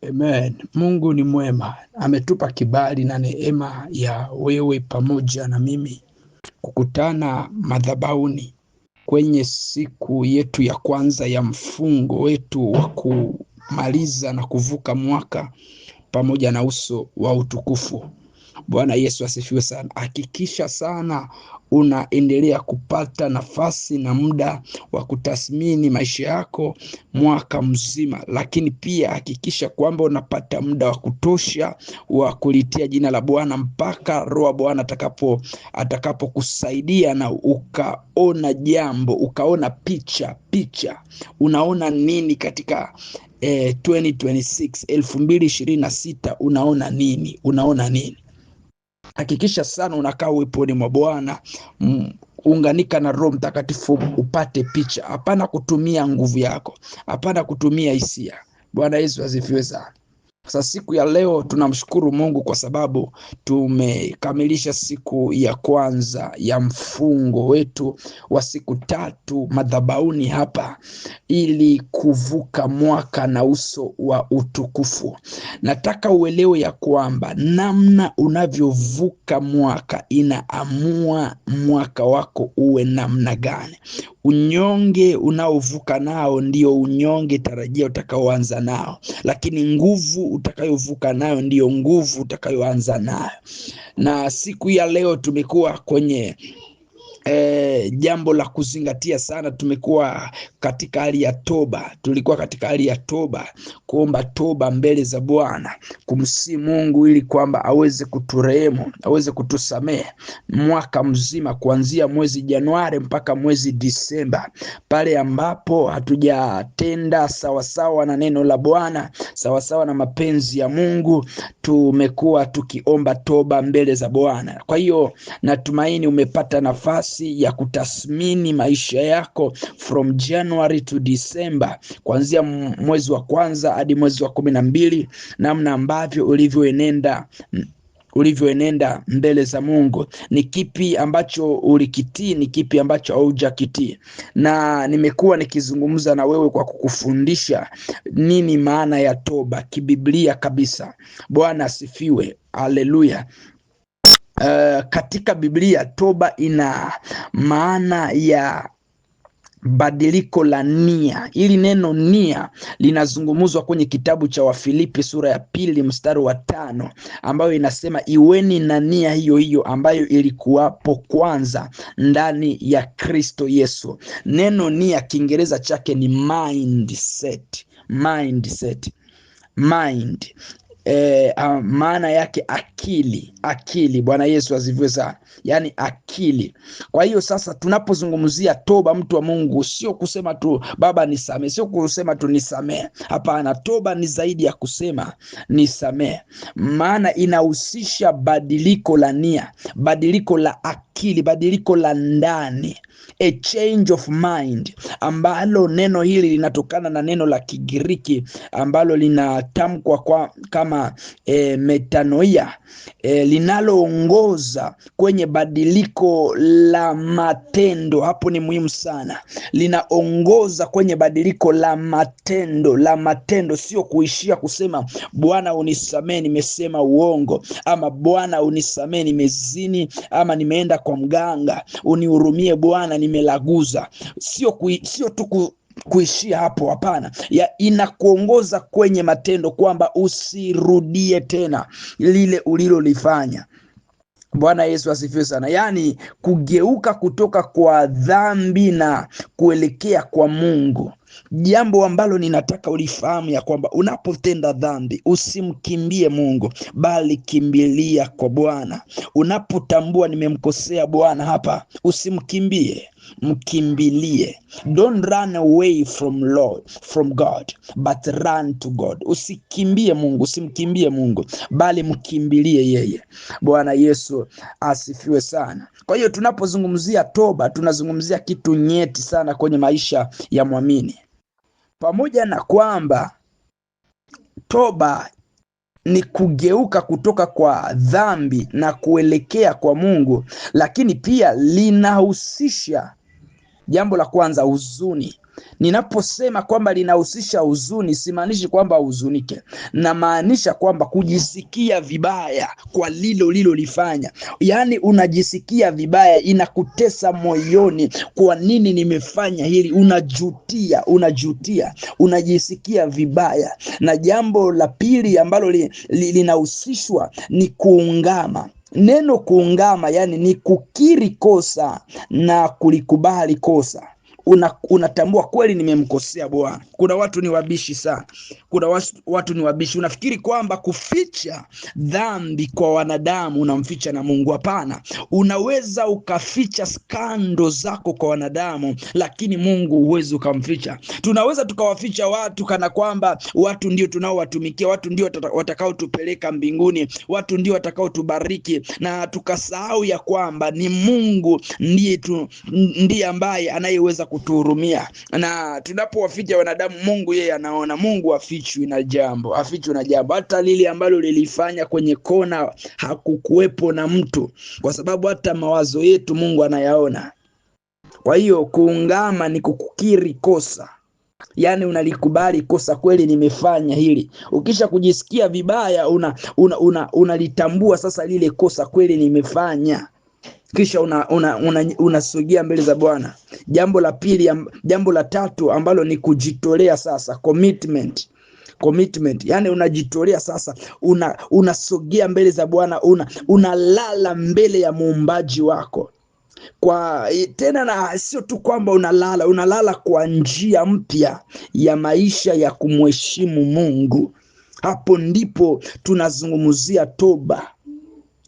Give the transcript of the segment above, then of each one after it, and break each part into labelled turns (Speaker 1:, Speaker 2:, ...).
Speaker 1: Amen. Mungu ni mwema, ametupa kibali na neema ya wewe pamoja na mimi kukutana madhabahuni kwenye siku yetu ya kwanza ya mfungo wetu wa kumaliza na kuvuka mwaka pamoja na uso wa utukufu. Bwana Yesu asifiwe sana. Hakikisha sana unaendelea kupata nafasi na muda wa kutathmini maisha yako mwaka mzima, lakini pia hakikisha kwamba unapata muda wa kutosha wa kulitia jina la Bwana mpaka Roho wa Bwana atakapokusaidia na ukaona jambo, ukaona picha, unaona nini katika 2026, 2026, unaona nini? Unaona nini? Hakikisha sana unakaa uweponi mwa Bwana, unganika na Roho Mtakatifu upate picha. Hapana kutumia nguvu yako, hapana kutumia hisia. Bwana Yesu asifiwe sana. Sasa siku ya leo tunamshukuru Mungu kwa sababu tumekamilisha siku ya kwanza ya mfungo wetu wa siku 3 madhabahuni hapa ili kuvuka mwaka na uso wa utukufu. Nataka uelewe ya kwamba namna unavyovuka mwaka inaamua mwaka wako uwe namna gani. Unyonge unaovuka nao ndio unyonge tarajia utakaoanza nao, lakini nguvu utakayovuka nayo ndio nguvu utakayoanza nayo. Na siku ya leo tumekuwa kwenye jambo la kuzingatia sana. Tumekuwa katika hali ya toba, tulikuwa katika hali ya toba, kuomba toba mbele za Bwana, kumsihi Mungu ili kwamba aweze kuturehemu, aweze kutusamehe mwaka mzima kuanzia mwezi Januari mpaka mwezi Disemba, pale ambapo hatujatenda sawasawa na neno la Bwana, sawasawa na mapenzi ya Mungu. Tumekuwa tukiomba toba mbele za Bwana. Kwa hiyo natumaini umepata nafasi ya kutathmini maisha yako from January to December, kuanzia mwezi wa kwanza hadi mwezi wa 12, namna ambavyo ulivyoenenda mbele za Mungu. Ni kipi ambacho ulikitii, ni kipi ambacho haujakitii. Na nimekuwa nikizungumza na wewe kwa kukufundisha nini maana ya toba kibiblia kabisa. Bwana asifiwe, haleluya. Katika Biblia toba ina maana ya badiliko la nia. Hili neno nia linazungumzwa kwenye kitabu cha Wafilipi sura ya 2 mstari wa 5, ambayo inasema iweni na nia hiyo hiyo ambayo ilikuwapo kwanza ndani ya Kristo Yesu. Neno nia Kiingereza chake ni mindset. Mindset. Mind. Maana yake akili, akili. Bwana Yesu asifiwe sana. Yaani akili. Kwa hiyo sasa tunapozungumzia toba, mtu wa Mungu, sio kusema tu baba nisamee, sio kusema tu nisamee. Hapana, toba ni zaidi ya kusema nisamee. Maana inahusisha badiliko la nia, badiliko la akili, badiliko la ndani, a change of mind, ambalo neno hili linatokana na neno la Kigiriki ambalo linatamkwa kama metanoia, linaloongoza kwenye badiliko la matendo. Hapo ni muhimu sana, linaongoza kwenye badiliko la matendo, la matendo, sio kuishia kusema Bwana unisamee nimesema uongo, ama Bwana unisamee nimezini, ama nimeenda kwa mganga, unihurumie Bwana nimelaguza. Sio tu kuishia hapo, hapana. Inakuongoza kwenye matendo kwamba usirudie tena lile ulilolifanya. Bwana Yesu asifiwe sana. Yaani kugeuka kutoka kwa dhambi na kuelekea kwa Mungu. Jambo ambalo ninataka ulifahamu ya kwamba unapotenda dhambi usimkimbie Mungu, bali kimbilia kwa Bwana. Unapotambua nimemkosea Bwana hapa, usimkimbie, mkimbilie. Don't run away from Lord, from God, but run to God. Usikimbie Mungu, usimkimbie Mungu, bali mkimbilie yeye. Bwana Yesu asifiwe sana. Kwa hiyo tunapozungumzia toba, tunazungumzia kitu nyeti sana kwenye maisha ya mwamini. Pamoja na kwamba toba ni kugeuka kutoka kwa dhambi na kuelekea kwa Mungu, lakini pia linahusisha jambo la kwanza, huzuni. Ninaposema kwamba linahusisha huzuni, simaanishi kwamba uhuzunike, namaanisha kwamba kujisikia vibaya kwa lilo lilolifanya. Yaani unajisikia vibaya, inakutesa moyoni, kwa nini nimefanya hili? Unajutia, unajutia, unajisikia vibaya. Na jambo la pili ambalo linahusishwa ni kuungama. Neno kuungama, yani ni kukiri kosa na kulikubali kosa. Unatambua kweli nimemkosea Bwana. Kuna watu ni wabishi sana, kuna watu ni wabishi. Unafikiri kwamba kuficha dhambi kwa wanadamu unamficha na Mungu? Hapana, unaweza ukaficha skando zako kwa wanadamu, lakini Mungu huwezi ukamficha. Tunaweza tukawaficha watu kana kwamba watu ndio tunaowatumikia, watu ndio watakaotupeleka mbinguni, watu ndio watakaotubariki, na tukasahau ya kwamba ni Mungu ndiye ambaye anayeweza kutuhurumia. Na tunapowaficha wanadamu, Mungu yeye anaona. Mungu hafichwi na jambo, hafichwi na jambo, hata lile ambalo lilifanya kwenye kona hakukuwepo na mtu, kwa sababu hata mawazo yetu Mungu anayaona. Kwa hiyo kuungama ni kukiri kosa, yaani unalikubali kosa, kweli nimefanya hili. Ukisha kujisikia vibaya, unalitambua sasa lile kosa, kweli nimefanya, kisha unasogea mbele za Bwana. Jambo la pili, jambo la tatu ambalo ni kujitolea sasa, commitment. Commitment, yani unajitolea sasa, unasogea mbele za Bwana, unalala mbele ya muumbaji wako. Kwa tena, na sio tu kwamba unalala, unalala kwa njia mpya ya maisha ya kumheshimu Mungu. Hapo ndipo tunazungumzia toba.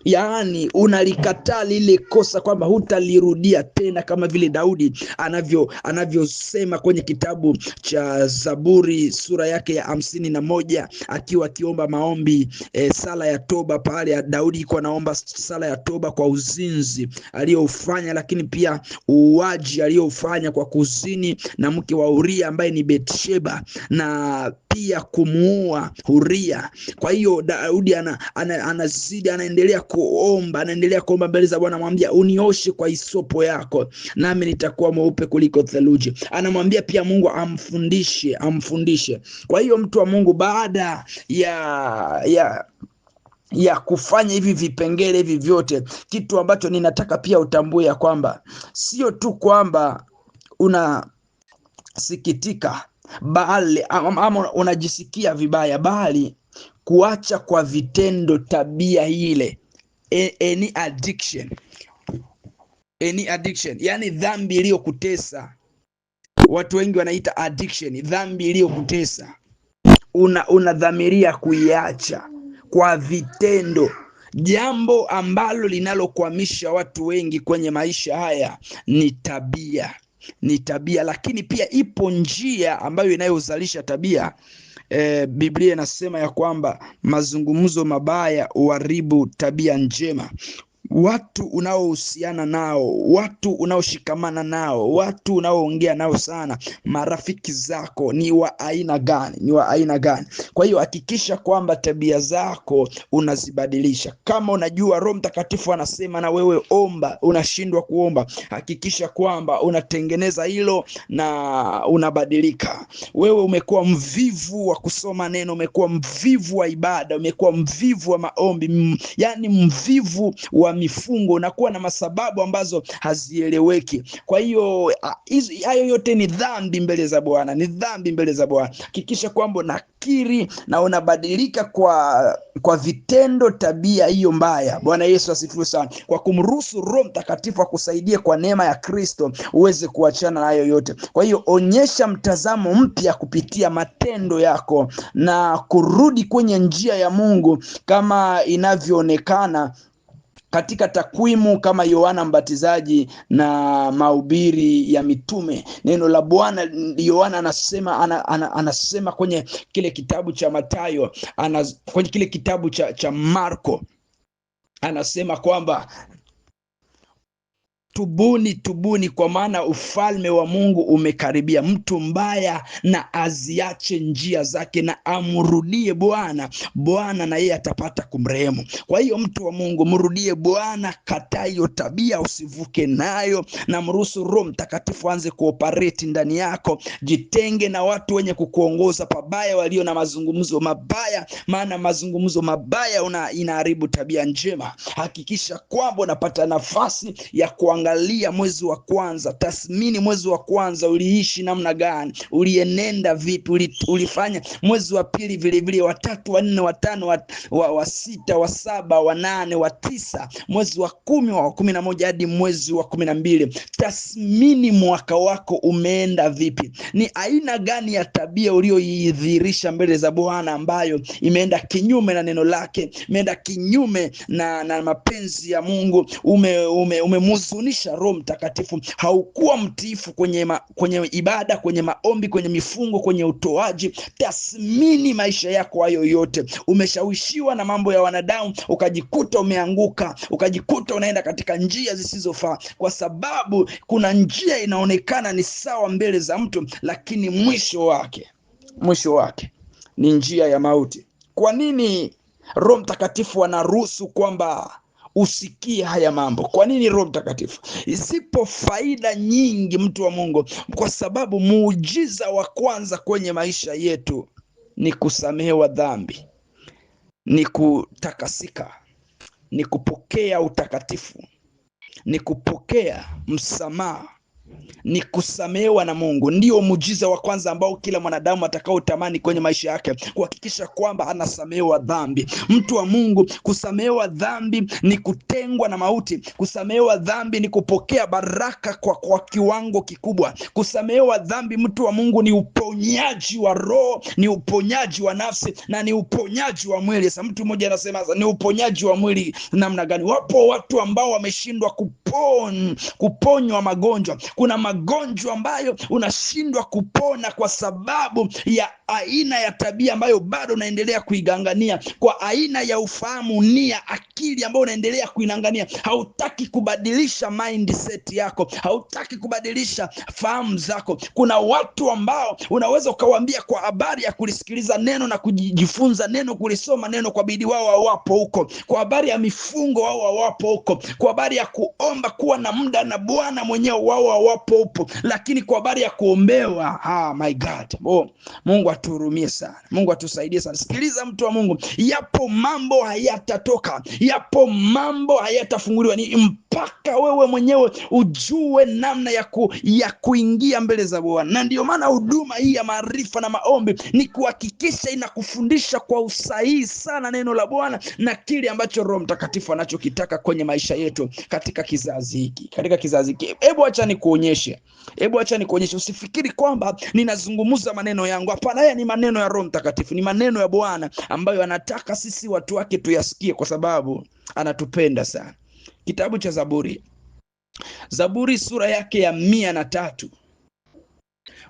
Speaker 1: Yaani unalikataa lile kosa kwamba hutalirudia tena, kama vile Daudi anavyosema kwenye kitabu cha Zaburi sura yake ya 51 akiwa akiomba maombi sala ya toba. Pale Daudi iko anaomba sala ya toba kwa uzinzi aliyoufanya, lakini pia uuaji aliyoufanya kwa kuzini na mke wa Uria ambaye ni Betsheba, na pia kumuua Uria. Kwa hiyo Daudi anazidi anaendelea kuomba, anaendelea kuomba mbele za Bwana, anamwambia unioshe kwa hisopo yako nami nitakuwa mweupe kuliko theluji. Anamwambia pia Mungu amfundishe, amfundishe. Kwa hiyo mtu wa Mungu, baada ya kufanya hivi vipengele hivi vyote, kitu ambacho ninataka pia utambue ya kwamba sio tu kwamba unasikitika bali ama unajisikia vibaya, bali kuacha kwa vitendo tabia ile, any addiction, any addiction, yani dhambi iliyokutesa. Watu wengi wanaita addiction, dhambi iliyokutesa. Unadhamiria kuiacha kwa vitendo. Jambo ambalo linalokwamisha watu wengi kwenye maisha haya ni tabia, ni tabia. Lakini pia ipo njia ambayo inayozalisha tabia. Biblia inasema ya kwamba mazungumzo mabaya huharibu tabia njema. Watu unaohusiana nao, watu unaoshikamana nao, watu unaoongea nao sana, marafiki zako ni wa aina gani? Ni wa aina gani? Kwa hiyo hakikisha kwamba tabia zako unazibadilisha. Kama unajua Roho Mtakatifu anasema na wewe omba, unashindwa kuomba, hakikisha kwamba unatengeneza hilo na unabadilika. Wewe umekuwa mvivu wa kusoma neno, umekuwa mvivu wa ibada, umekuwa mvivu wa maombi, yani mvivu wa mifungo, unakuwa na masababu ambazo hazieleweki. Kwa hiyo hayo yote ni dhambi mbele za Bwana, ni dhambi mbele za Bwana. Hakikisha kwamba unakiri na unabadilika kwa vitendo tabia hiyo mbaya. Bwana Yesu asifiwe sana. Kwa kumruhusu Roho Mtakatifu akusaidie kwa neema ya Kristo uweze kuachana na hayo yote. Kwa hiyo onyesha mtazamo mpya kupitia matendo yako na kurudi kwenye njia ya Mungu kama inavyoonekana katika takwimu kama Yohana Mbatizaji na mahubiri ya mitume. Neno la Bwana, Yohana anasema anasema kwenye kile kitabu cha Mathayo, kwenye kile kitabu cha Marko, anasema kwamba Tubuni, tubuni, kwa maana ufalme wa Mungu umekaribia. Mtu mbaya na aziache njia zake na amrudie Bwana, Bwana na yeye atapata kumrehemu. Kwa hiyo mtu wa Mungu, mrudie Bwana, kataa hiyo tabia, usivuke nayo, na mruhusu Roho Mtakatifu aanze kuoperate ndani yako. Jitenge na watu wenye kukuongoza pabaya, walio na mazungumzo mabaya, maana mazungumzo mabaya inaharibu tabia njema. Hakikisha kwamba unapata nafasi ya kuangalia mwezi wa kwanza, tathmini mwezi wa kwanza uliishi namna gani, ulienenda vipi, ulifanya mwezi wa pili vile vile, wa tatu, wa nne, wa tano, wa sita, wa saba, wa nane, wa tisa, mwezi wa 10, wa 11 hadi mwezi wa 12. Tathmini mwaka wako umeenda vipi, ni aina gani ya tabia uliyoidhihirisha mbele za Bwana ambayo imeenda kinyume na neno lake, imeenda kinyume na mapenzi ya Mungu. Umemhuzunisha Roho Mtakatifu, haukuwa mtiifu kwenye ibada, kwenye maombi, kwenye mifungo, kwenye utoaji. Tathmini maisha yako hayo yote. Umeshawishiwa na mambo ya wanadamu, ukajikuta umeanguka, ukajikuta unaenda katika njia zisizofaa, kwa sababu kuna njia inaonekana ni sawa mbele za mtu, lakini mwisho wake ni njia ya mauti. Kwa nini Roho Mtakatifu anaruhusu kwamba usikie haya mambo? Kwa nini Roho Mtakatifu? Zipo faida nyingi, mtu wa Mungu, kwa sababu muujiza wa kwanza kwenye maisha yetu ni kusamehewa dhambi, ni kutakasika, ni kupokea utakatifu, ni kupokea msamaha, ni kusamehewa na Mungu. Ndio muujiza wa kwanza ambao kila mwanadamu atakaotamani kwenye maisha yake, kuhakikisha kwamba anasamehewa dhambi. Mtu wa Mungu, kusamehewa dhambi ni kutengwa na mauti. Kusamehewa dhambi ni kupokea baraka kwa kiwango kikubwa. Kusamehewa dhambi, mtu wa Mungu, ni uponyaji wa roho, ni uponyaji wa nafsi na ni uponyaji wa mwili. Sasa mtu mmoja anasema ni uponyaji wa mwili namna gani? Wapo watu ambao wameshindwa kuponywa magonjwa. Kuna magonjwa ambayo unashindwa kupona kwa sababu ya aina ya tabia ambayo bado unaendelea kuigangania, kwa aina ya ufahamu, nia, akili ambayo unaendelea kuinangania. Hautaki kubadilisha mindset yako, hautaki kubadilisha fahamu zako. Kuna watu ambao unaweza ukawaambia kwa habari ya kulisikiliza neno na kujifunza neno, kulisoma neno kwa bidii, wao hawapo huko. Kwa habari ya mifungo, wao hawapo huko. Kwa habari ya kuomba, kuwa na muda na Bwana mwenyewe, wao hawapo huko. Lakini kwa habari ya kuombewa, my God, oh, Mungu atuhurumie sana, Mungu atusaidie sana. Sikiliza mtu wa Mungu, yapo mambo hayatatoka, yapo mambo hayatafunguliwa, ni mpaka wewe mwenyewe ujue namna ya kuingia mbele za Bwana. Na ndio maana huduma hii ya maarifa na maombi ni kuhakikisha inakufundisha kwa usahihi sana neno la Bwana na kile ambacho Roho Mtakatifu anachokitaka kwenye maisha yetu katika kizazi hiki, katika kizazi hiki. Hebu acha nikuonyeshe, hebu acha nikuonyeshe. Usifikiri kwamba ninazungumza maneno yangu. Hapana, haya ni maneno ya Roho Mtakatifu, ni maneno ya Bwana ambayo anataka sisi watu wake tuyasikie, kwa sababu anatupenda sana. Kitabu cha Zaburi, Zaburi sura yake ya 103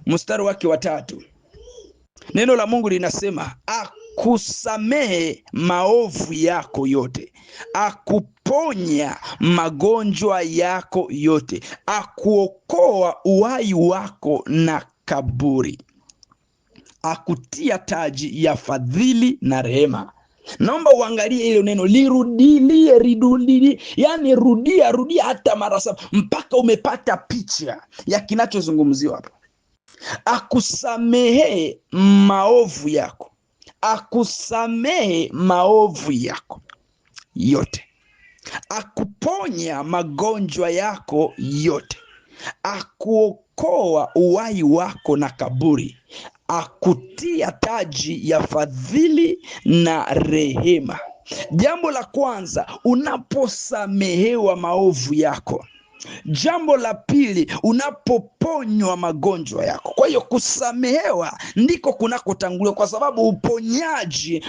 Speaker 1: mstari wake wa 3, neno la Mungu linasema, akusamehe maovu yako yote, akuponya magonjwa yako yote, akuokoa uhai wako na kaburi, akutia taji ya fadhili na rehema. Naomba uangalie ile neno, lirudilie, ridulilie, yani rudia rudia hata mara 7 mpaka umepata picha ya kinachozungumziwa hapa. Akusamehe maovu yako, akusamehe maovu yako yote, akuponya magonjwa yako yote, akuokoa uhai wako na kaburi, akutia taji ya fadhili na rehema. Jambo la kwanza, unaposamehewa maovu yako. Jambo la pili, unapoponywa magonjwa yako. Kwa hiyo kusamehewa ndiko kunakotangulia, kwa sababu uponyaji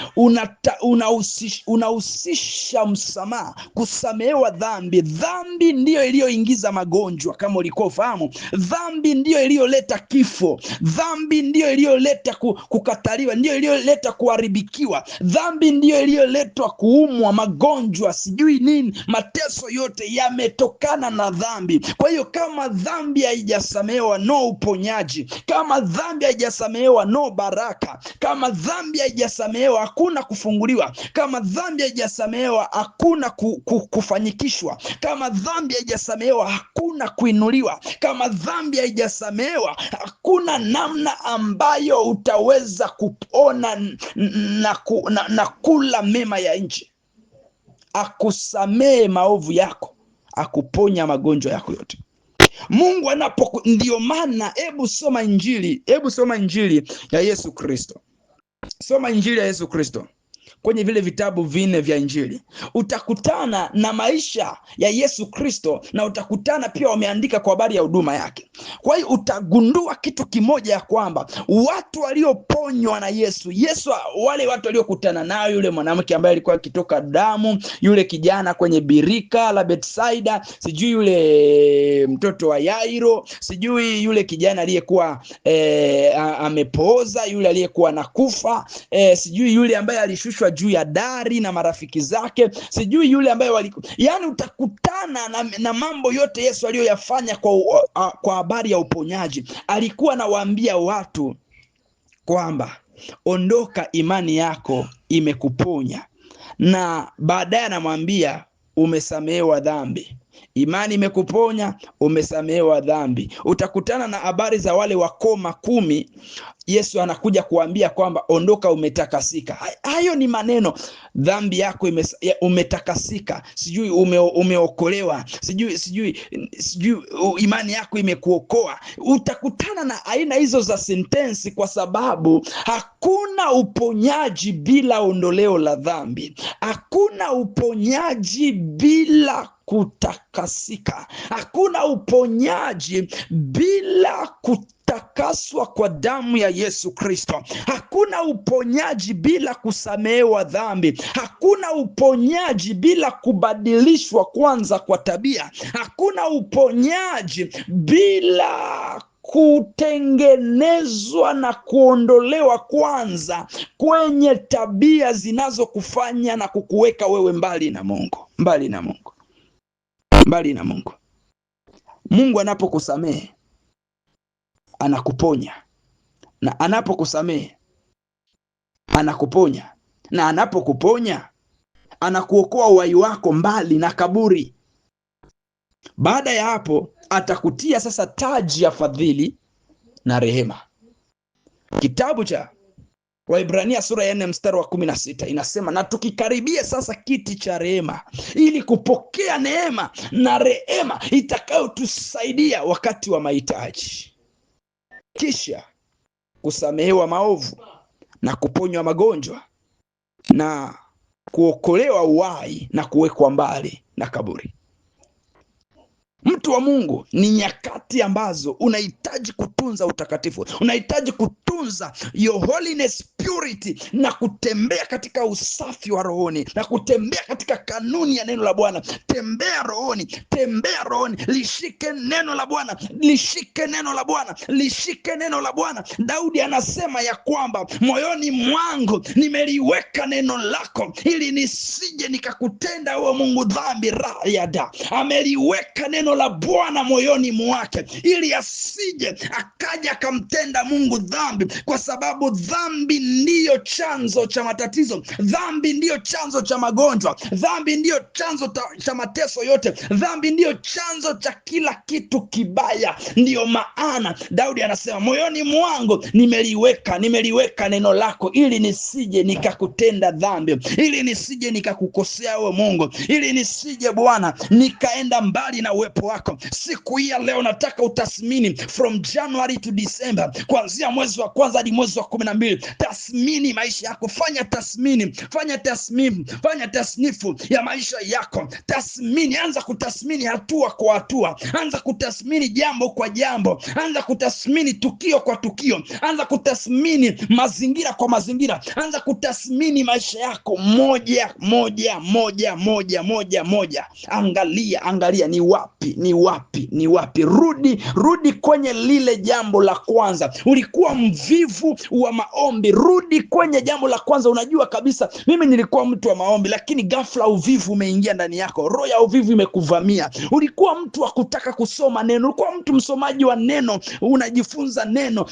Speaker 1: unahusisha msamaha, kusamehewa dhambi. Dhambi ndiyo iliyoingiza magonjwa, kama ulikuwa ufahamu. Dhambi ndiyo iliyoleta kifo. Dhambi ndiyo iliyoleta kukataliwa, ndiyo iliyoleta kuharibikiwa. Dhambi ndiyo iliyoletwa kuumwa, magonjwa, sijui nini, mateso yote yametokana na dhambi. Kwa hiyo kama dhambi haijasamehewa, no uponyaji. Kama dhambi haijasamehewa, no baraka. Kama dhambi haijasamehewa, hakuna kufunguliwa. Kama dhambi haijasamehewa, hakuna kufanyikishwa. Kama dhambi haijasamehewa, hakuna kuinuliwa. Kama dhambi haijasamehewa, hakuna namna ambayo utaweza kuona na kula mema ya nchi. Akusamehe maovu yako, akuponya magonjwa yako yote. Mungu anapo, ndio maana hebu soma Injili, hebu soma Injili ya Yesu Kristo. Soma Injili ya Yesu Kristo kwenye vile vitabu vinne vya Injili utakutana na maisha ya Yesu Kristo, na utakutana pia wameandika kwa habari ya huduma yake. Kwa hiyo utagundua kitu kimoja ya kwamba watu walioponywa na Yesu, Yesu, wale watu waliokutana nayo, yule mwanamke ambaye alikuwa akitoka damu, yule kijana kwenye birika la Betsaida, sijui yule mtoto wa Yairo, sijui yule kijana aliyekuwa amepooza, yule aliyekuwa nakufa, sijui yule ambaye alishushwa juu ya dari na marafiki zake, sijui yule ambaye yani, utakutana na mambo yote Yesu aliyoyafanya kwa habari ya uponyaji. Alikuwa anawaambia watu kwamba ondoka, imani yako imekuponya, na baadaye anamwambia umesamehewa dhambi. Imani imekuponya, umesamehewa dhambi. Utakutana na habari za wale wakoma 10. Yesu anakuja kuambia kwamba ondoka, umetakasika. Hayo ni maneno, dhambi yako umetakasika, sijui umeokolewa, sijui imani yako imekuokoa. Utakutana na aina hizo za sentensi, kwa sababu hakuna uponyaji bila ondoleo la dhambi. Hakuna uponyaji bila kutakasika. Hakuna uponyaji bila kutakaswa kwa damu ya Yesu Kristo. Hakuna uponyaji bila kusamehewa dhambi. Hakuna uponyaji bila kubadilishwa kwanza kwa tabia. Hakuna uponyaji bila kutengenezwa na kuondolewa kwanza kwenye tabia zinazokufanya na kukuweka wewe mbali na Mungu, mbali na Mungu, mbali na Mungu. Mungu anapokusamehe anakuponya, na anapokusamehe anakuponya, na anapokuponya anakuokoa uhai wako mbali na kaburi. Baada ya hapo atakutia sasa taji ya fadhili na rehema. Kitabu cha Waibrania sura ya 4 mstari wa 16 inasema, na tukikaribia sasa kiti cha rehema ili kupokea neema na rehema itakayotusaidia wakati wa mahitaji, kisha kusamehewa maovu na kuponywa magonjwa na kuokolewa uhai na kuwekwa mbali na kaburi. Mtu wa Mungu, ni nyakati ambazo unahitaji kutunza utakatifu, unahitaji kutunza your holiness purity, na kutembea katika usafi wa rohoni, na kutembea katika kanuni ya neno la Bwana. Tembea rohoni, tembea rohoni, lishike neno la Bwana, lishike neno la Bwana, lishike neno la Bwana. Daudi anasema ya kwamba moyoni mwangu nimeliweka neno lako ili nisije nikakutenda wewe Mungu dhambi. Rayada ameliweka neno la Bwana moyoni mwake ili asije akaja akamtenda Mungu dhambi, kwa sababu dhambi ndiyo chanzo cha matatizo, dhambi ndiyo chanzo cha magonjwa, dhambi ndiyo chanzo cha mateso yote, dhambi ndiyo chanzo cha kila kitu kibaya. Ndiyo maana Daudi anasema moyoni mwangu nimeliweka neno lako ili nisije nikakutenda dhambi, ili nisije nikakukosea wewe Mungu, ili nisije Bwana nikaenda mbali na uwepo wako. Siku hii ya leo nataka utathmini from January to December, kuanzia mwezi wa kwanza hadi mwezi wa 12. Tathmini maisha yako, fanya tathmini, fanya tathmini, fanya tasnifu ya maisha yako. Tathmini, anza kutathmini hatua kwa hatua, anza kutathmini jambo kwa jambo, anza kutathmini tukio kwa tukio, anza kutathmini mazingira kwa mazingira, anza kutathmini maisha yako moja moja moja moja moja moja. Angalia, angalia ni wapi wapi? Ni wapi? Ni wapi? Rudi, rudi kwenye lile jambo la kwanza. Ulikuwa mvivu wa maombi, rudi kwenye jambo la kwanza. Unajua kabisa mimi nilikuwa mtu wa maombi, lakini ghafla uvivu umeingia ndani yako, roho ya uvivu imekuvamia. Ulikuwa mtu wa kutaka kusoma neno, ulikuwa mtu msomaji wa neno, unajifunza neno,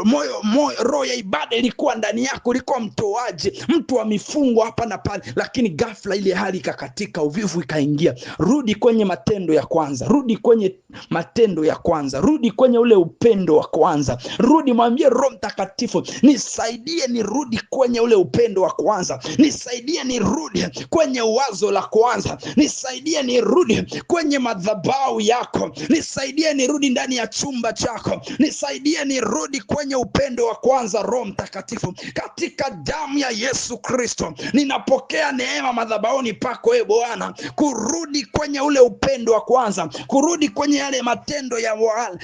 Speaker 1: moyo, moyo, roho ya ibada ilikuwa ndani yako, ulikuwa mtoaji, mtu wa mifungo hapa na pale, lakini ghafla ile hali ikakatika, uvivu ikaingia. Rudi kwenye matendo ya kwanza, rudi kwenye matendo ya kwanza, rudi kwenye ule upendo wa kwanza. Rudi, mwambie Roho Mtakatifu, nisaidie nirudi kwenye ule upendo wa kwanza, nisaidie nirudi kwenye wazo la kwanza, nisaidie nirudi kwenye madhabahu yako, nisaidie nirudi ndani ya chumba chako, nisaidie nirudi kwenye upendo wa kwanza. Roho Mtakatifu, katika damu ya Yesu Kristo ninapokea neema madhabahuni pako, e Bwana, kurudi kwenye ule upendo wa kwanza, kurudi kwenye yale matendo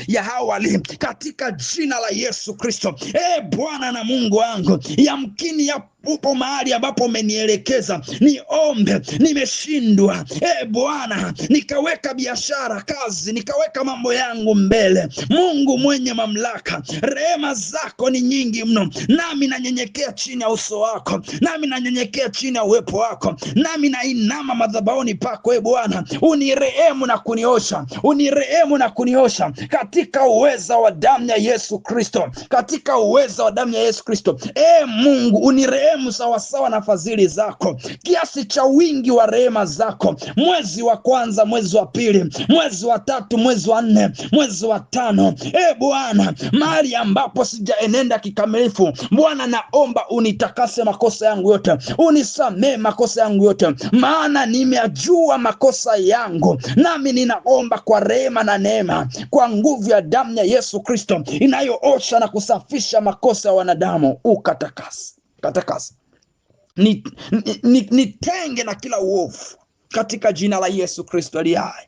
Speaker 1: ya awali, katika jina la Yesu Kristo. E Bwana na Mungu wangu, yamkini ya upo mahali ambapo umenielekeza niombe, nimeshindwa. E Bwana, nikaweka biashara, kazi, nikaweka mambo yangu mbele. Mungu mwenye mamlaka, rehema zako ni nyingi mno, nami nanyenyekea chini ya uso wako, nami nanyenyekea chini ya uwepo wako, nami nainama madhabahuni pako. E Bwana, unirehemu na kuniosha, unirehemu na kuniosha katika uweza wa damu ya Yesu Kristo, katika uweza wa damu ya Yesu Kristo. E Mungu, unirehemu sawasawa na fadhili zako, kiasi cha wingi wa rehema zako. Mwezi wa kwanza, mwezi wa pili, mwezi wa tatu, mwezi wa nne, mwezi wa tano. E Bwana, mahali ambapo sijaenenda kikamilifu, Bwana, naomba unitakase makosa yangu yote, unisamee makosa yangu yote, maana nimeyajua makosa yangu, nami ninaomba kwa rehema na neema, kwa nguvu ya damu ya Yesu Kristo inayoosha na kusafisha makosa ya wanadamu, ukatakase katakasa, nitenge na kila uovu katika jina la Yesu Kristo aliye hai,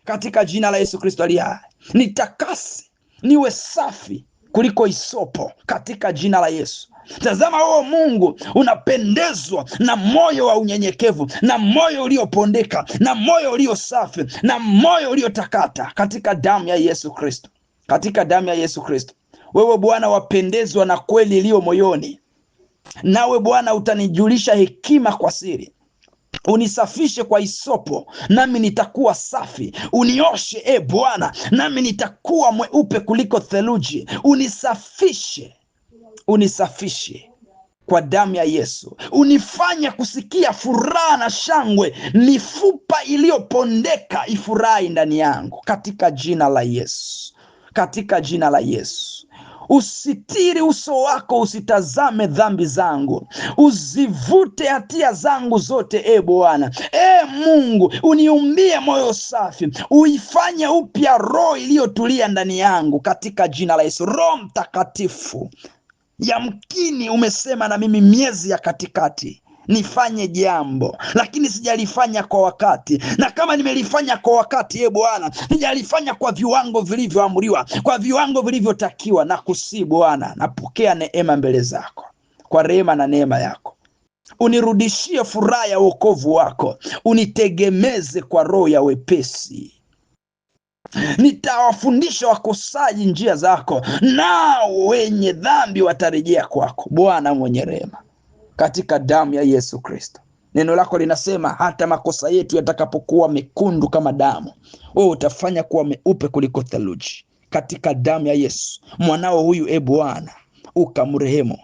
Speaker 1: katika jina la Yesu Kristo aliye hai. Nitakase niwe safi kuliko isopo katika jina la Yesu. Tazama, wewe Mungu unapendezwa na moyo wa unyenyekevu, na moyo uliopondeka, na moyo ulio safi, na moyo uliotakata, katika damu ya Yesu Kristo, katika damu ya Yesu Kristo. Wewe Bwana wapendezwa na kweli iliyo moyoni, nawe Bwana utanijulisha hekima kwa siri. Unisafishe kwa isopo, nami nitakuwa safi. Unioshe, e Bwana, nami nitakuwa mweupe kuliko theluji. Unisafishe, unisafishe kwa damu ya Yesu. Unifanye kusikia furaha na shangwe, mifupa iliyopondeka ifurahi ndani yangu, katika jina la Yesu, katika jina la Yesu. Usitiri uso wako, usitazame dhambi zangu, uzivute hatia zangu zote, e Bwana. E Mungu, uniumbie moyo safi, uifanye upya roho iliyotulia ndani yangu, katika jina la Yesu. Roho Mtakatifu, yamkini umesema na mimi miezi ya katikati nifanye jambo, lakini sijalifanya kwa wakati, na kama nimelifanya kwa wakati, e Bwana, sijalifanya kwa viwango vilivyoamriwa, kwa viwango vilivyotakiwa. Na kusi Bwana, napokea neema mbele zako kwa rehema na neema yako. Unirudishie furaha ya wokovu wako, unitegemeze kwa roho ya wepesi. Nitawafundisha wakosaji njia zako, nao wenye dhambi watarejea kwako. Bwana mwenye rehema, katika damu ya Yesu Kristo. Neno lako linasema hata makosa yetu yatakapokuwa mekundu kama damu, wewe utafanya kuwa meupe kuliko theluji. Katika damu ya Yesu, mwanao huyu, e Bwana, ukamrehemu,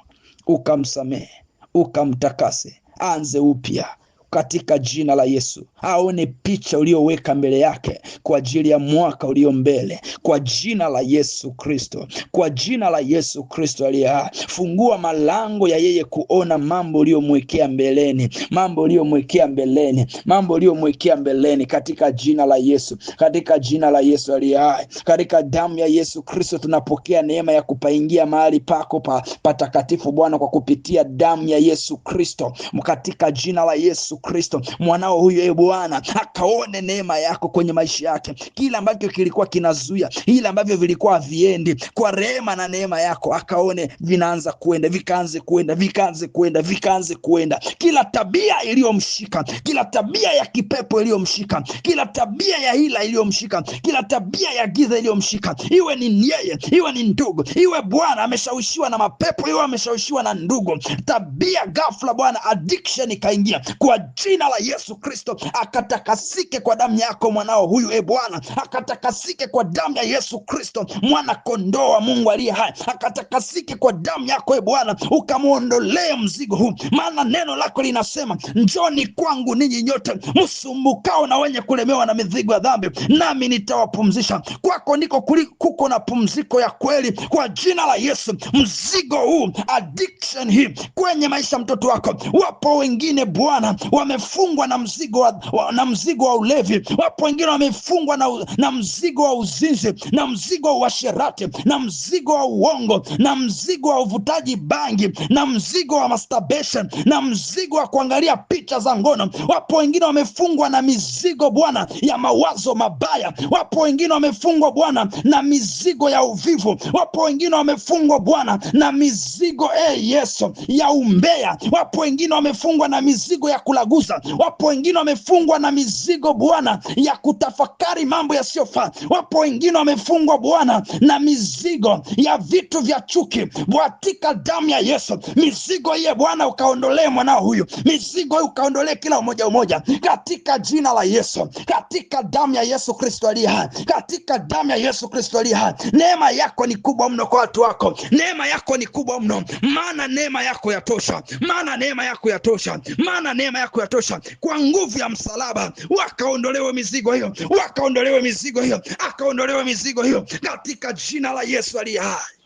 Speaker 1: ukamsamehe, ukamtakase, anze upya katika jina la Yesu. Aone picha uliyoweka mbele yake kwa ajili ya mwaka ulio mbele, kwa jina la Yesu Kristo, kwa jina la Yesu Kristo aliye hai. Fungua malango ya yeye kuona mambo uliyomwekea mbeleni, mambo uliyomwekea mbeleni, mambo uliyomwekea mbeleni, katika jina la Yesu, katika jina la Yesu aliye hai. Katika damu ya Yesu Kristo tunapokea neema ya kupaingia mahali pako patakatifu Bwana, kwa kupitia damu ya Yesu Kristo, katika jina la Yesu Yesu Kristo, mwanao huyu e Bwana akaone neema yako kwenye maisha yake. Kila ambacho kilikuwa kinazuia, ile ambavyo vilikuwa haviendi, kwa rehema na neema yako akaone vinaanza kuenda, vikaanze kuenda, vikaanze kuenda, vikaanze kuenda. Kila tabia iliyomshika, kila tabia ya kipepo iliyomshika, kila tabia ya hila iliyomshika, kila tabia ya giza iliyomshika, iwe ni yeye, iwe ni ndugu, iwe Bwana ameshawishiwa na mapepo, iwe ameshawishiwa na ndugu, tabia ghafla Bwana addiction ikaingia, kwa jina la Yesu Kristo akatakasike kwa damu yako mwanao huyu e Bwana, akatakasike kwa damu ya Yesu Kristo mwana kondoo wa Mungu aliye hai, akatakasike kwa damu yako e Bwana, ukamwondolee mzigo huu, maana neno lako linasema, njoni kwangu ninyi nyote msumbukao na wenye kulemewa na mizigo ya dhambi, nami nitawapumzisha. Kwako ndiko kuko na pumziko ya kweli. Kwa jina la Yesu, mzigo huu, addiction hii kwenye maisha mtoto wako. Wapo wengine Bwana wamefungwa na mzigo na mzigo wa ulevi, wapo wengine wamefungwa na mzigo wa uzinzi, na mzigo wa uasherati, na mzigo wa uongo, na mzigo wa uvutaji bangi, na mzigo wa masturbation, na mzigo wa kuangalia picha za ngono. Wapo wengine wamefungwa na mizigo Bwana ya mawazo mabaya. Wapo wengine wamefungwa Bwana na mizigo ya uvivu. Wapo wengine wamefungwa Bwana na mizigo Yesu ya umbea. Wapo wengine wamefungwa na mizigo ya kulaguza. Wapo wengine wamefungwa na mizigo Bwana ya kutafakari mambo yasiyofaa. Wapo wengine wamefungwa Bwana na mizigo ya vitu vya chuki. Katika damu ya Yesu, mizigo hiyo Bwana ukaondolee mwanao huyu, mizigo hiyo ukaondolee kila umoja umoja, katika jina la Yesu, katika damu ya Yesu Kristo aliye hai, katika damu ya Yesu Kristo aliye hai. Neema yako ni kubwa mno kwa watu wako, neema yako ni kubwa mno, maana neema yako yatosha, maana neema yako yatosha, maana neema yako yatosha. Kwa nguvu ya msalaba wakaondolewe mizigo hiyo, wakaondolewe mizigo hiyo, akaondolewe mizigo hiyo, katika jina la Yesu aliye hai,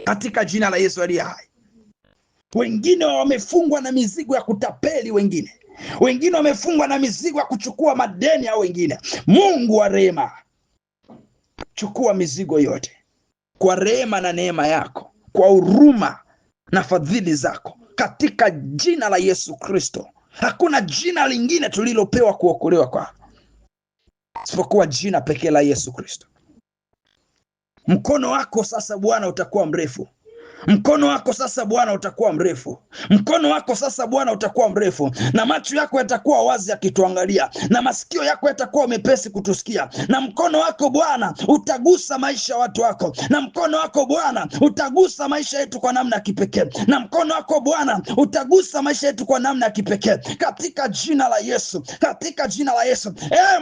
Speaker 1: katika jina la Yesu aliye hai. Wengine wamefungwa na mizigo ya kutapeli wengine wamefungwa na mizigo ya kuchukua madeni ya wengine. Mungu wa rehema, chukua mizigo yote kwa rehema na neema yako, kwa huruma na fadhili zako, katika jina la Yesu Kristo. Hakuna jina lingine tulilopewa kuokolewa kwa isipokuwa jina pekee la Yesu Kristo. Mkono wako sasa Bwana utakuwa mrefu. Mkono wako sasa Bwana utakuwa mrefu. Mkono wako sasa Bwana utakuwa mrefu, na macho yako yatakuwa wazi yakituangalia, na masikio yako yatakuwa mepesi kutusikia, na mkono wako Bwana utagusa maisha ya watu wako, na mkono wako Bwana utagusa maisha yetu kwa namna ya kipekee, na mkono wako Bwana utagusa maisha yetu kwa namna ya kipekee, katika jina la Yesu, katika jina la Yesu.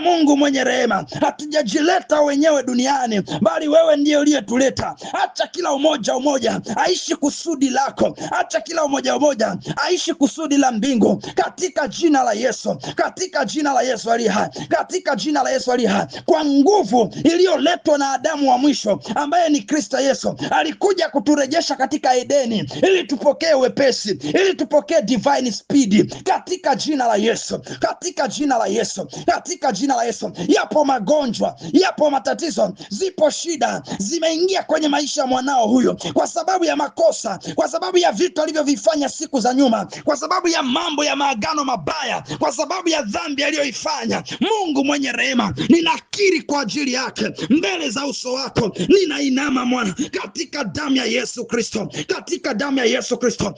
Speaker 1: Mungu mwenye rehema, hatujajileta wenyewe duniani, bali wewe ndiye uliyetuleta. Acha kila umoja umoja aishi kusudi lako, acha kila umoja umoja aishi kusudi la mbingu, katika jina la Yesu, katika jina la Yesu aliye hai, katika jina la Yesu aliye hai. Kwa nguvu iliyoletwa na Adamu wa mwisho ambaye ni Kristo Yesu, alikuja kuturejesha katika Edeni ili tupokee wepesi, ili tupokee divine speed, katika jina la Yesu, katika jina la Yesu, katika jina la Yesu. Yapo magonjwa, yapo matatizo, zipo shida zimeingia kwenye maisha mwanao huyo kwa sababu ya makosa, kwa sababu ya vitu alivyovifanya siku za nyuma, kwa sababu ya mambo ya maagano mabaya, kwa sababu ya dhambi aliyoifanya. Mungu mwenye rehema, ninakiri kwa ajili yake mbele za uso wako, ninainama mwana, katika damu ya Yesu Kristo, katika damu ya Yesu Kristo.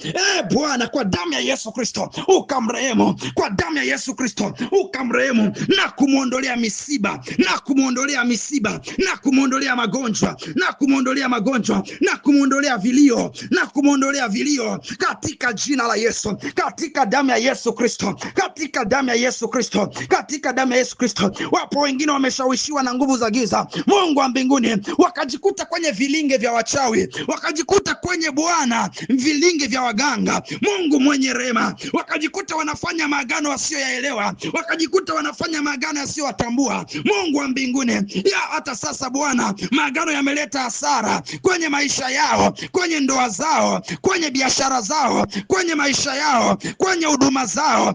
Speaker 1: Bwana, kwa damu ya Yesu Kristo ukamrehemu, kwa damu ya Yesu Kristo ukamrehemu na kumuondolea misiba, na kumuondolea misiba, na kumuondolea magonjwa, na kumuondolea magonjwa, na kumuondolea vilio, na kumuondolea vilio, katika jina la Yesu, katika damu ya Yesu Kristo, katika damu ya Yesu Kristo, katika damu ya Yesu Kristo. Wapo wengine wameshawishiwa na nguvu za giza, Mungu wa mbinguni, wakajikuta kwenye vilinge vya wachawi, wakajikuta kwenye Bwana vilinge vya waganga. Mungu mwenye rehema, wakajikuta wanafanya maagano wasiyoyaelewa, wakajikuta wanafanya maagano yasiyowatambua. Mungu wa mbinguni, ya hata sasa Bwana, maagano yameleta hasara kwenye maisha yao, kwenye kwenye ndoa zao, kwenye biashara zao, kwenye maisha yao, kwenye huduma zao.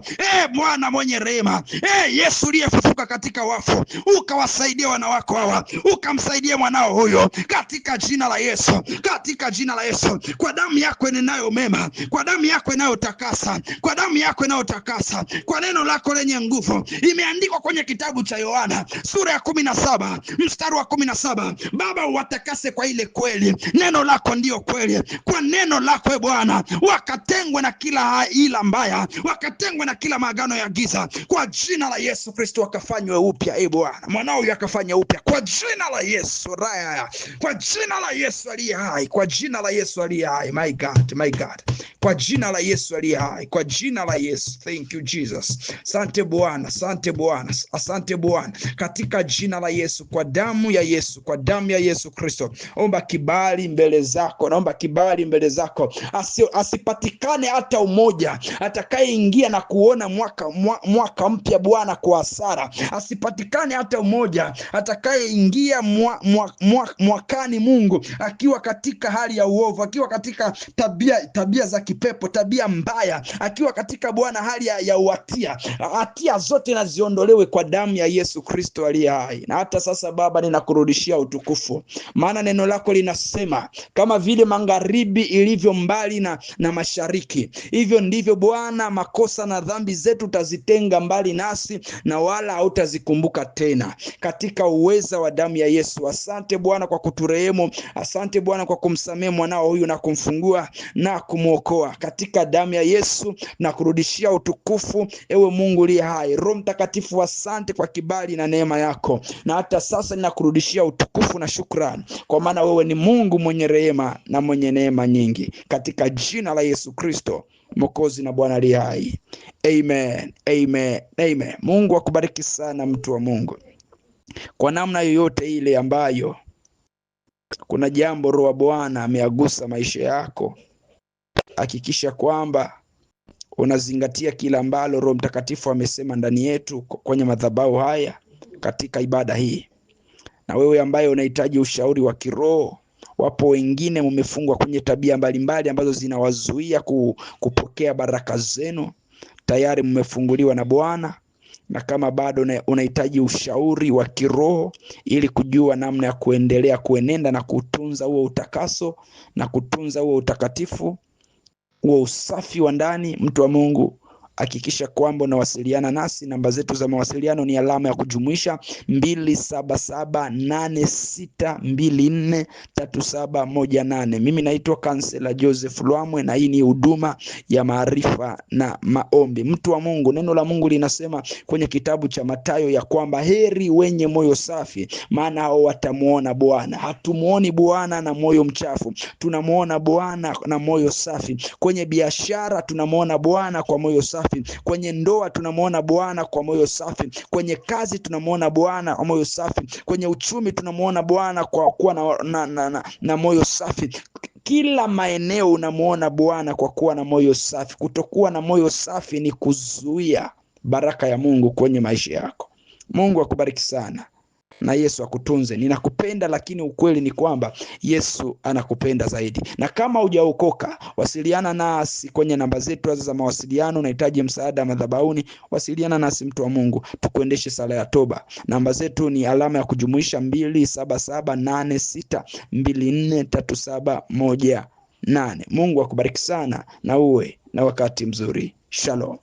Speaker 1: Bwana mwenye rehema, Yesu uliyefufuka katika wafu, ukawasaidia wanawako hawa, ukamsaidia mwanao huyo katika jina la Yesu, katika jina la Yesu, kwa damu yako inenayo mema, kwa damu yako inayotakasa, kwa damu yako inayotakasa, kwa neno lako lenye nguvu. Imeandikwa kwenye kitabu cha Yohana sura ya 17 mstari wa 17, Baba uwatakase kwa ile kweli, neno lako ndiyo kweli. Kwa neno lako Bwana wakatengwe na kila ila mbaya, wakatengwe na kila maagano ya giza, kwa jina la Yesu Kristo wakafanywe upya. Bwana, mwanao huyu akafanywe upya kwa jina la Yesu raya, kwa jina la Yesu aliye hai, kwa jina la Yesu aliye hai. My God, my God, kwa jina la Yesu aliye hai, kwa jina la Yesu. Thank you Jesus. Asante Bwana, asante Bwana, asante Bwana, katika jina la Yesu, kwa damu ya Yesu, kwa damu ya Yesu Kristo. Omba kibali mbele zako, naomba kibali mbele zako, asipatikane hata umoja atakayeingia na kuona mwaka mpya Bwana kwa hasara. Asipatikane hata umoja atakayeingia mwakani Mungu akiwa katika hali ya uovu, akiwa katika tabia za kipepo, tabia mbaya, akiwa katika Bwana hali ya uhatia. Hatia zote na ziondolewe kwa damu ya Yesu Kristo aliye hai. Na hata sasa Baba, ninakurudishia utukufu, maana neno lako linasema kama vile magharibi ilivyo mbali na mashariki, hivyo ndivyo Bwana makosa na dhambi zetu utazitenga mbali nasi na wala hautazikumbuka tena, katika uweza wa damu ya Yesu. Asante Bwana kwa kuturehemu, asante Bwana kwa kumsamehe mwanao huyu na kumfungua na kumuokoa katika damu ya Yesu, na kurudishia utukufu ewe Mungu uliye hai. Roho Mtakatifu, asante kwa kibali na neema yako, na hata sasa ninakurudishia utukufu na shukrani, kwa maana wewe ni Mungu mwenye rehema na mwenye neema nyingi, katika jina la Yesu Kristo Mwokozi na Bwana aliye hai. Amen, amen, amen. Mungu akubariki sana mtu wa Mungu. Kwa namna yoyote ile ambayo kuna jambo Roho wa Bwana ameagusa maisha yako, hakikisha kwamba unazingatia kila ambalo Roho Mtakatifu amesema ndani yetu kwenye madhabahu haya katika ibada hii. Na wewe ambaye unahitaji ushauri wa kiroho, wapo wengine mmefungwa kwenye tabia mbalimbali ambazo zinawazuia kupokea baraka zenu. Tayari mmefunguliwa na Bwana, na kama bado unahitaji ushauri wa kiroho ili kujua namna ya kuendelea kuenenda na kutunza huo utakaso na kutunza huo utakatifu, huo usafi wa ndani, mtu wa Mungu, hakikisha kwamba unawasiliana nasi. Namba zetu za mawasiliano ni alama ya kujumuisha 27786243718. Mimi naitwa Kansela Joseph Lwamwe, na hii ni huduma ya maarifa na maombi. Mtu wa Mungu, neno la Mungu linasema kwenye kitabu cha Mathayo ya kwamba heri wenye moyo safi, maana hao watamuona Bwana. Hatumuoni Bwana na moyo mchafu, tunamuona Bwana na moyo safi. Kwenye biashara tunamuona Bwana kwa moyo safi. Kwenye ndoa tunamuona Bwana kwa moyo safi. Kwenye kazi tunamuona Bwana kwa moyo safi. Kwenye uchumi tunamuona Bwana kwa kuwa na moyo safi. Kila maeneo unamuona Bwana kwa kuwa na moyo safi. Kutokuwa na moyo safi ni kuzuia baraka ya Mungu kwenye maisha yako. Mungu akubariki sana na Yesu akutunze. Ninakupenda, lakini ukweli ni kwamba Yesu anakupenda zaidi. Na kama hujaokoka, wasiliana nasi kwenye namba zetu za mawasiliano. Unahitaji msaada madhabahuni, wasiliana nasi mtu wa Mungu, tukuendeshe sala ya toba. Namba zetu ni alama ya kujumuisha 27786243718. Mungu akubariki sana na uwe na wakati mzuri. Shalom.